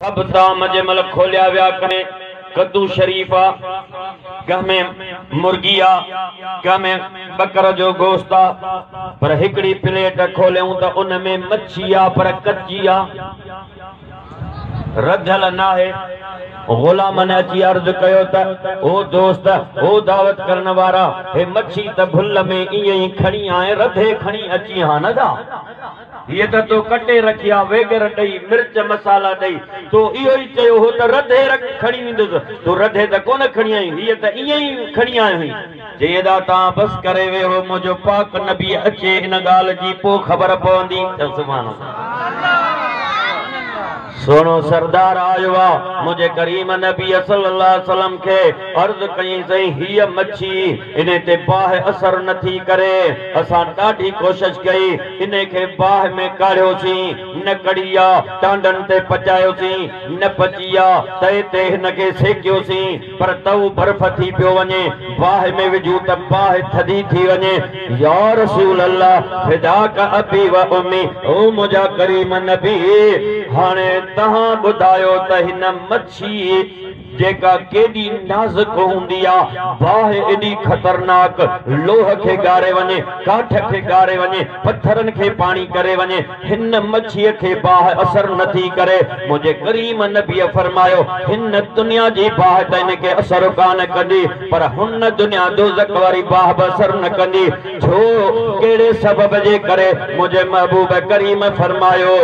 سڀ طعام جنهن مهل کوليا ويا ڪنهن ڪدو شريف آ، ڪنهن ۾ مرغي آ، ڪنهن ۾ ٻڪر جو گوشت آ، پر هڪڙي پليٽ کوليائون ته ان ۾ مڇي آ پر ڪچي آ، رڌل ناهي. غلامن اچي عرض ڪيو ته او دوست، او دعوت ڪرڻ وارا، هي مڇي ته ڀل ۾ ائين ئي کڻي آئين، رڌي کڻي اچين ها نه دا. هيء ته تو ڪٽي رکي آ، ويڳر ڏئي، مرچ مصالحا ڏئي، تو اهو ئي چيو هو ته رڌي رک کڻي ويندس، تون رڌي ته ڪونه کڻي آئين، هيء ته ائين ئي کڻي آيو هئين. چيائين ادا توهان بس ڪري ويهو، منهنجو پاڪ نبي اچي ان ڳالهه جي پوء خبر پوندي. چؤ سبحان الله. سهڻو سردار آيو آ، منهنجي ڪريم نبي صلي الله عليه وسلم کي عرض ڪيائين سائين هيء مڇي انهي تي باهه اثر نه ٿي ڪري، اسان ڏاڍي ڪوشش ڪئي، انهي کي باهه ۾ ڪاڙهيوسين، نه ڪڙي آ، ٽانڊن تي پچايوسين، نه پچي آ، تئي تي هن کي سيڪيوسين، پر تئو برف ٿي پيو وڃي، باهه ۾ وجهون ته باهه ٿڌي ٿي وڃي. يا رسول الله فداک ابي و امي، او منهنجا ڪريم نبي! هاڻي توهان ٻڌايو ته هن مڇي جيڪا ڪيڏي نازڪ هوندي آ، باهه ايڏي خطرناڪ، لوهه کي ڳاري وڃي، ڪاٺ کي ڳاري وڃي، پٿرن کي پاڻي ڪري وڃي، هن مڇيء کي باهه اثر نه ٿي ڪري. منهنجي ڪريم نبيء فرمايو، هن دنيا جي باهه ته هن کي اثر ڪانه ڪندي، پر هن دنيا دوزخ واري باهه به اثر نه ڪندي. ڇو؟ ڪهڙي سبب جي ڪري؟ منهنجي محبوب ڪريم فرمايو،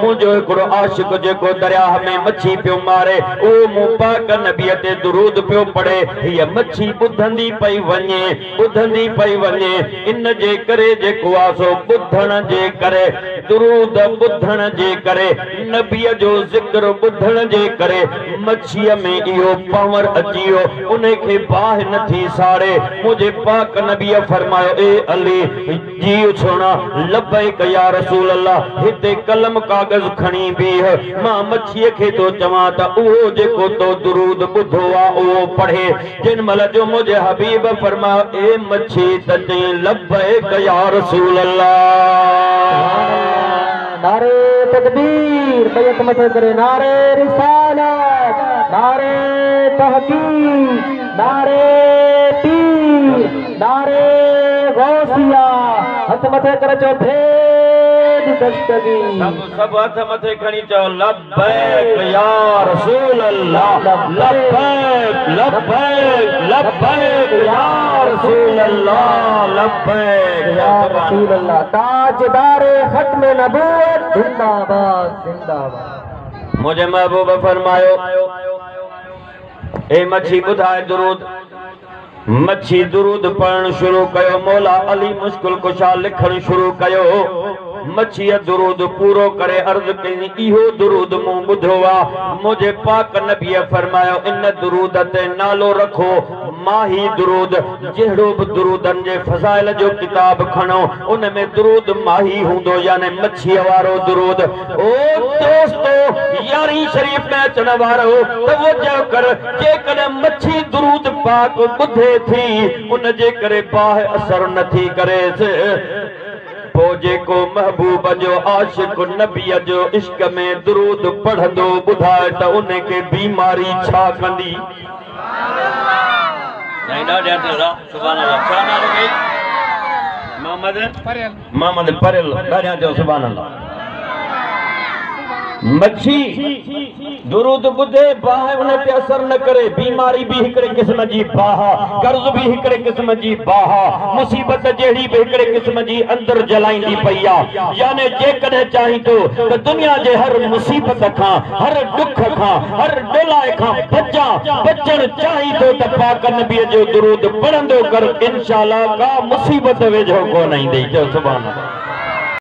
منهنجو هڪڙو عاشق جيڪو درياهه ۾ مڇي پيو ماري، اهو مون پاڪ نبيء تي درود پيو پڙهي، هيء مڇي ٻڌندي پئي وڃي، ٻڌندي پئي وڃي، ان جي ڪري جيڪو آ سو ٻڌڻ جي ڪري، درود ٻڌڻ جي ڪري، نبيء جو ذڪر ٻڌڻ جي ڪري مڇيء ۾ اهو پانور اچي ويو، انهي کي باهه نه ٿي ساڙي. منهنجي پاڪ نبيء فرمايو، اي علي! جي سهڻا، لبيڪ يا رسول الله، هتي قلم ڪاغذ کڻي بيهه، مان مڇيء کي ٿو چوان ته اهو جيڪو تو درود ٻڌو آ، اهو پڙهي. جنھن مھل جو منھنجي حبيب فرمايو، اي مڇي! ته چيائين، لبيڪ يا رسول الله. نعري تڪبير ٻئي هٿ مٿي ڪري نعري رسالت نعري تحقيق نعري پير نعري غوثيه هٿ مٿي ڪري چئو ڀيڄ دستگير. سڀ سڀ هٿ مٿي کڻي چئو لبيڪ يا رسول الله لبيڪ لبيڪ لبيڪ يا رسول الله لبيڪ يا رسول الله تاجدار ختم نبوت زنده باد زنده باد. منهنجي محبوب فرمايو اي مڇي ٻڌاء درود مڇي درود پڙهڻ شروع ڪيو، مولا علي مشڪل ڪشا لکڻ شروع ڪيو، مڇيء درود پورو ڪري عرض ڪيائين، اهو درود مون ٻڌو آ، منهنجي پاڪ نبيء فرمايو، ان درود تي نالو رکو ماهي درود، جهڙو به درودن جي فضائل جو ڪتاب کڻو، ان ۾ درود ماهي هوندو يعني مڇيء وارو درود. او دوستو! يارهين شريف ۾ اچڻ وارؤ! توجه ڪر، جيڪڏهن مڇي درود پاڪ ٻڌي ٿي، ان جي ڪري باهه اثر نه ٿي ڪريس، پوء جيڪو محبوب جو عاشق نبيء جو عشق ۾ درود پڙهندو ٻڌاء ته ان کي بيماري ڇا ڪندي؟ سائين ڏاڍيان ٿيو ٿا سبحان الله ڇا نالو ڪئي محمد محمد پريل ڏاڍيان ٿيو سبحان الله مڇي درود ٻڌي باهه ان تي اثر نه ڪري بيماري به هڪڙي قسم جي باهه قرض به هڪڙي قسم جي باهه مصيبت جهڙي به هڪڙي قسم جي اندر جلائيندي پئي آ يعني جيڪڏهن چاهين ٿو ته دنيا جي هر مصيبت کان هر ڏک کان هر ڏولائي کان بچان بچڻ چاهين ٿو ته پاڪ نبي جو درود پڙهندو ڪر انشاء الله ڪا مصيبت ويجهو ڪونه ايندئي چئو سبحان الله.